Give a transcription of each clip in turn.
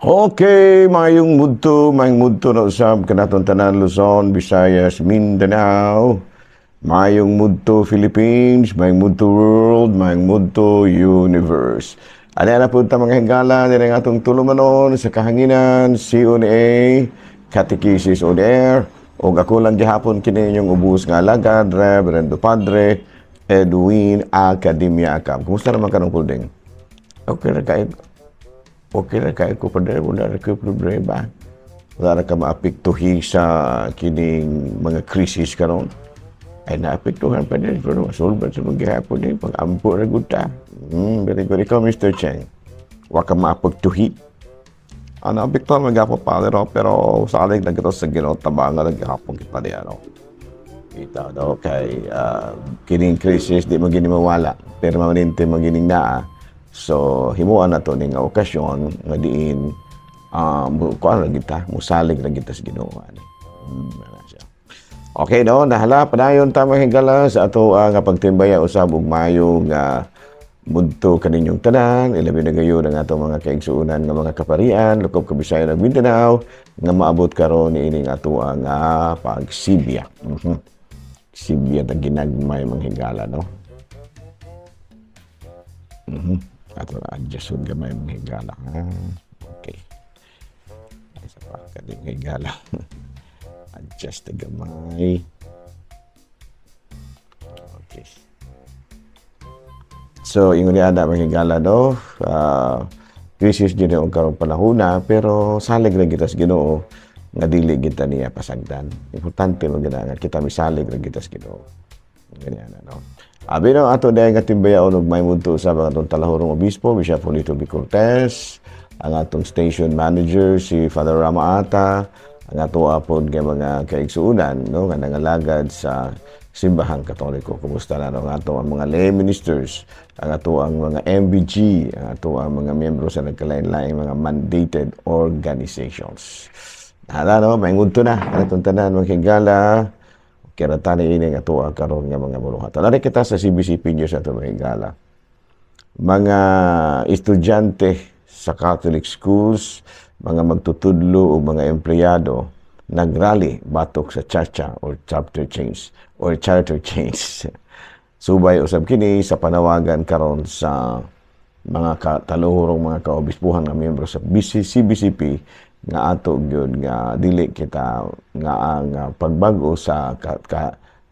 Okay, mayong mudto na usab kanatong tanan, Luzon, Visayas, Mindanao. Mayong mudto, Philippines, mayong mudto, world, mayong mudto, universe. Ano na po ta, mga higala, nila nga atong tulumanon sa kahanginan, CONA, Catechesis on Air, o ako lang gihapon kini inyong ubos nga alagad, Reverendo Padre Edwin Academia Acam. Kumusta naman kanong pulding? Okay na kayo? Okay na kayo ko, Padre, wala na kayo problema. Wala na ka maapektuhi sa kining mga krisis karon. Ay, naapektuhan pa din, pero masulbad sa mga gihapon eh, pag-ampo ra gud ta. Very good. Ikaw, Mr. Cheng, wa ka maapektuhi? Ano, apektuhan man gapon, Padre, no? Pero salig na kita sa Ginoo, tabangan lang gihapon kita niya, no? Kita, no? Kay kining krisis, di man gini mawala. Permanente man gining naa. So, himuan na to ning nga okasyon nga diin kuan ra kita, musalig ra kita sa Ginoo ani. Siya. Okay, no, nahala padayon ta, mga higala, sa ato nga pagtimbaya usab ug mayo nga mudto kaninyong tanan, ilabi na gayon ang atong mga kaigsuonan nga mga kaparian lukop Kabisayan ug Mindanao nga maabot karon niining ato nga pagsibya. Sibya ta ginagmay, mga higala, no. Ato na adjust gamay, mga higala. Ah, okay. Isa pa kading higala. Adjust na gamay. Okay. So, ingon ni ana, mga higala, no? Crisis din ang karong panahona, pero salig ra kita sa Ginoo nga dili kita niya pasagdan. Importante man nga kita misalig ra kita sa Ginoo. Ganyan, no? Abi no, ato dahil nga timbayaon og may mudto sa mga atong talahurong obispo, Bishop Julito B. Cortez, ang atong station manager si Father Rama Ata, ang ato apod nga mga kaigsuonan, no, nga nangalagad sa Simbahang Katoliko. Kumusta na, no, ang ato ang mga lay ministers, ang ato ang mga MBG, ang ato ang mga miyembro sa nagkalain-laing mga mandated organizations. Hala, no, may ngunto na. Kanatong tanan, mga higala, kirata ni ini nga tuwa karon nga mga buruhatan. Ari kita sa CBCP News ato, mga higala. Mga estudyante sa Catholic schools, mga magtutudlo o mga empleyado nagrally batok sa chacha or chapter change or charter change. Subay usab kini sa panawagan karon sa mga kataluhurong mga kaobispuhan nga miyembro sa BC, CBCP nga ato gyud nga dili kita nga ang pagbag-o sa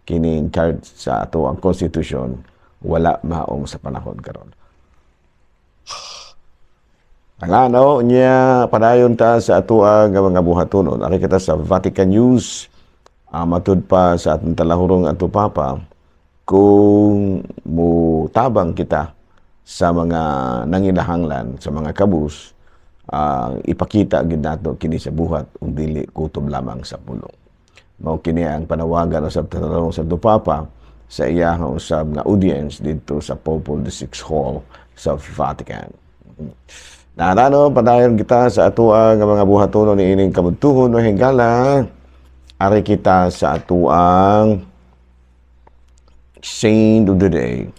kining card sa ato ang konstitusyon wala maong sa panahon karon. Ang ano niya, padayon ta sa ato nga mga buhatonon. Ari kita sa Vatican News, matud pa sa atong talahurong ato Papa, kung mutabang kita sa mga nangilahanglan, sa mga kabus, ipakita gid nato kini sa buhat ug dili kutob lamang sa pulong. Mao kini ang panawagan sa talahurong sa ato Papa sa iyahang usab nga audience didto sa Pope Paul VI Hall sa Vatican. Narano, padayon kita sa atoa nga mga buhatonon ni ining kabudtuhon, no higala. Ari kita sa atoang Saint of the Day.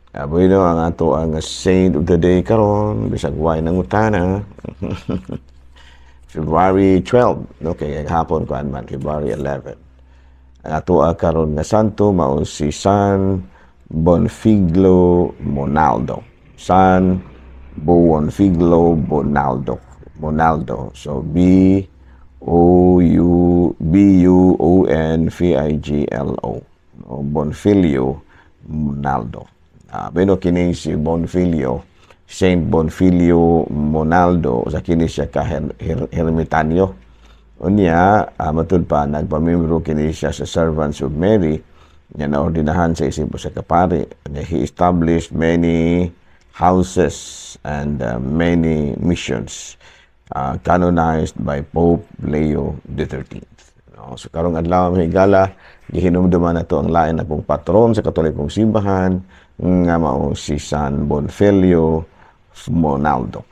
Bueno, ang ato ang Saint of the Day karon, bisag way nangutana. February 12, no, kay hapon kuan man, February 11. Ang ato karon nga santo mao si San Bonfiglo Monaldo. San Buonfiglo Bonaldo. Monaldo. So B O U B U O N V I G L O. No, Bonfilio Monaldo. Bueno, kini si Bonfilio, Saint Bonfilio Monaldo, sa kini siya ka ermitanyo. Unya, matud pa nagpamembro kini siya sa Servants of Mary, nya naordinahan sa isip sa kapari. Unya, he established many houses and many missions canonized by Pope Leo XIII. No? So karong adlaw, mga higala, gihinumduman nato ang lain na pong patron sa Katolikong Simbahan nga mao si San Bonfilio Monaldo.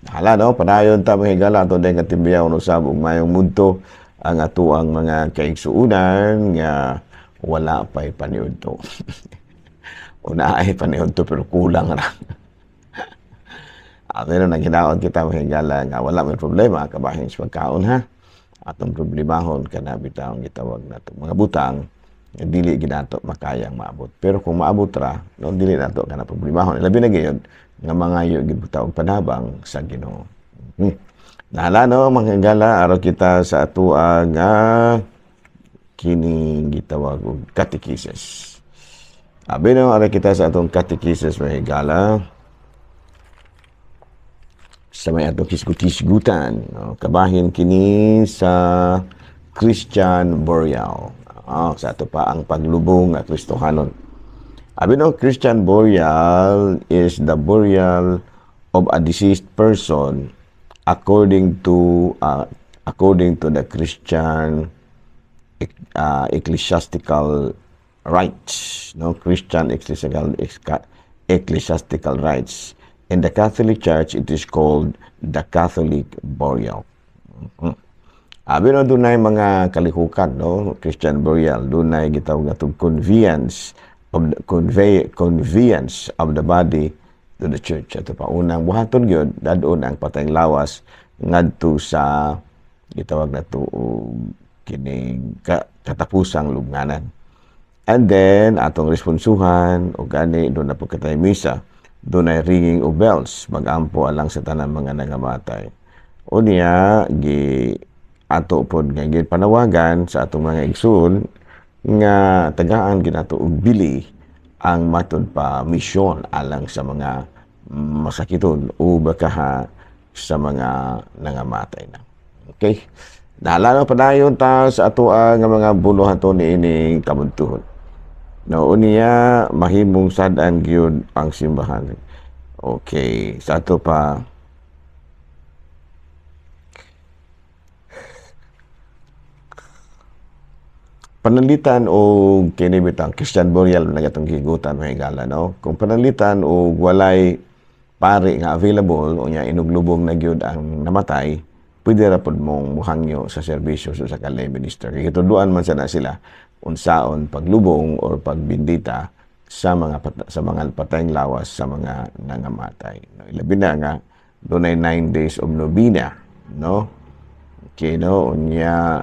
Hala, no, padayon ta, mga higala, ato din katimbiyaw no sab ug mayong mudto ang atuang mga kaigsuonan nga wala pa'y paniudto. Una ay paniudto pero kulang ra. Pero naghinaot kita, mga higala, nga wala may problema kabahin sa pagkaon ha. Atong problemahon kana bitaw gitawag nato mga butang nga dili ginato makayang maabot. Pero kung maabot ra, no, dili nato kana problemahon. Labi na gyud nga mangayo gyud ta og panabang sa Ginoo. Nahala no, mga higala, araw kita sa atoa nga kini gitawag og catechesis. Abi no, araw kita sa atong catechesis, mga higala, sa may atong hisgut-hisgutan, no? Kabahin kini sa Christian burial. Sa ato pa ang paglubong nga Kristohanon. Abi no, Christian burial is the burial of a deceased person according to the Christian ecclesiastical rites, no? Christian ecclesiastical rites. In the Catholic Church, it is called the Catholic burial. Abi no, dunay mga kalihukan, no, Christian burial. Dunay gitawag nga conveyance of the body to the church. Ato pa unang buhaton gyud, dad-on ang patayng lawas ngadto sa gitawag nato kining katapusang lubnganan. And then atong responsuhan og gani duna po kitay misa, dunay ringing of bells, magampo alang sa tanan mga nangamatay. Unya gi ato pod nga panawagan sa atong mga igsoon nga tagaan ginato og bili ang matud pa misyon alang sa mga masakiton o bakaha sa mga nangamatay na. Okay? Nahala padayon ta sa atoa nga mga buluhaton niining kabuntuhon. No, unya mahimong sad-an gyud ang simbahan. Okay, sa ato pa pananglitan o kini bitang Christian burial na gatong higutan, mga higala, no, kung pananglitan og walay pari nga available, unya inuglubong na gyud ang namatay, pwede ra pod mong muhangyo sa serbisyo sa usa ka lay minister kay gitudloan man sana sila unsaon paglubong or pagbindita sa mga patayng lawas sa mga nangamatay, no? Ilabi na nga dunay 9 days of novena, no? Okay, no, unya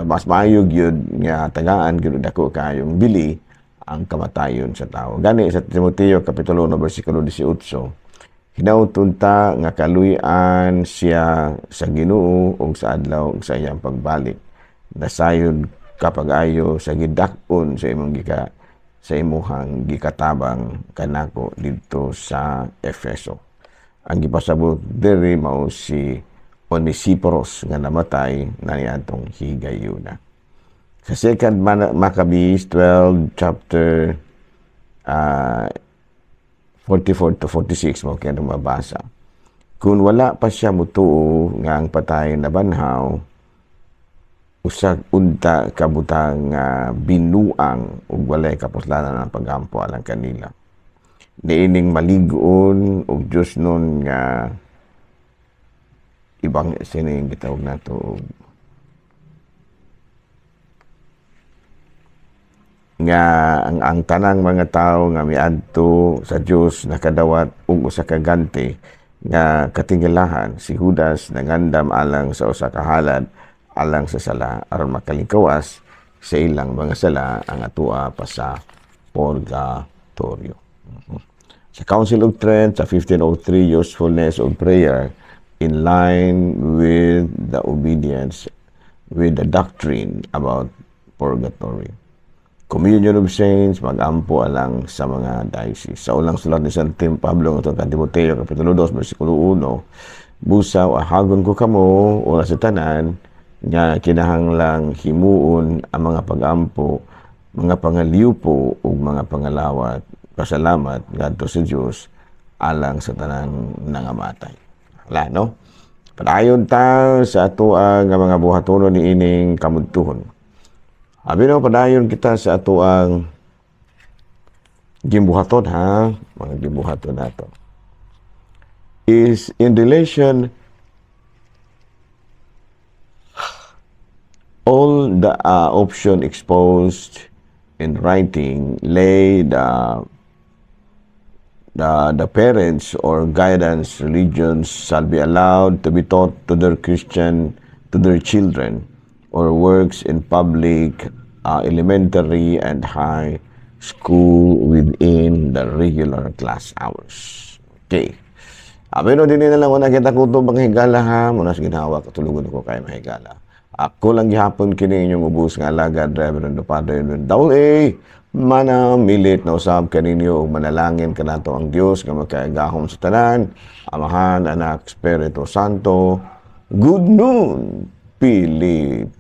mas maayo gyud nga tagaan gyud dako kayong bili ang kamatayon sa tao. Gani sa Timoteo kapitulo 1 bersikulo 18, hinauton ta nga kaluy-an siya sa Ginoo ug sa adlaw sa iyang pagbalik. Nasayod kapag-ayo sa gidak-on sa imuhang gikatabang kanako didto sa Efeso. Ang gipasabot diri mao si Onesiporos nga namatay na niadtong higayuna. Sa Second Maccabees 12 chapter 44 to 46 mo kaya mabasa. Kung wala pa siya mutuo nga ang patay na banhaw, usa unta kabutang nga binuang ug walay kapuslanan ang pagampo alang kanila. Niining malig-on ug Dios nun nga ibang sining gitawag nato nga ang tanang mga tawo nga miadto sa Dios nakadawat og usa ka ganti nga katingalahan. Si Judas nangandam alang sa usa ka halad alang sa sala aron makalingkawas sa ilang mga sala ang atoa pa sa purgatorio. Sa Council of Trent sa 1503, usefulness of prayer in line with the obedience with the doctrine about purgatory. Communion of Saints, magampo alang sa mga diocese. Sa unang sulat ni San Tim Pablo ngadto kang Timoteo, Kapitulo 2, versikulo 1, busaw ahagon ko kamo ora sa tanan nga kinahanglang himuon ang mga pagampo, mga pangaliupo ug mga pangalawat pasalamat ngadto sa Dios alang sa tanan nangamatay. Wala, no? Padayon ta sa atoa nga mga buhatonon niining kamudtuhon. Abi no, padayon kita sa atoang gimbuhaton ha, mga gimbuhaton nato. Is in relation all the option exposed in writing lay the The parents or guidance religions shall be allowed to be taught to their children or works in public elementary and high school within the regular class hours. Okay. Pero dili na lang una kita kutob, mga higala, ha. Muna sa ginhawa, katulugon ko kay, mga higala. Ako lang gihapon kini inyong ubos nga alagad, Reverend Padre Double A. Manamilit na usab kaninyo ug manalangin kanato ang Dios nga makagagahom sa tanan, Amahan, Anak, Espiritu Santo. Good noon, Pilipinas.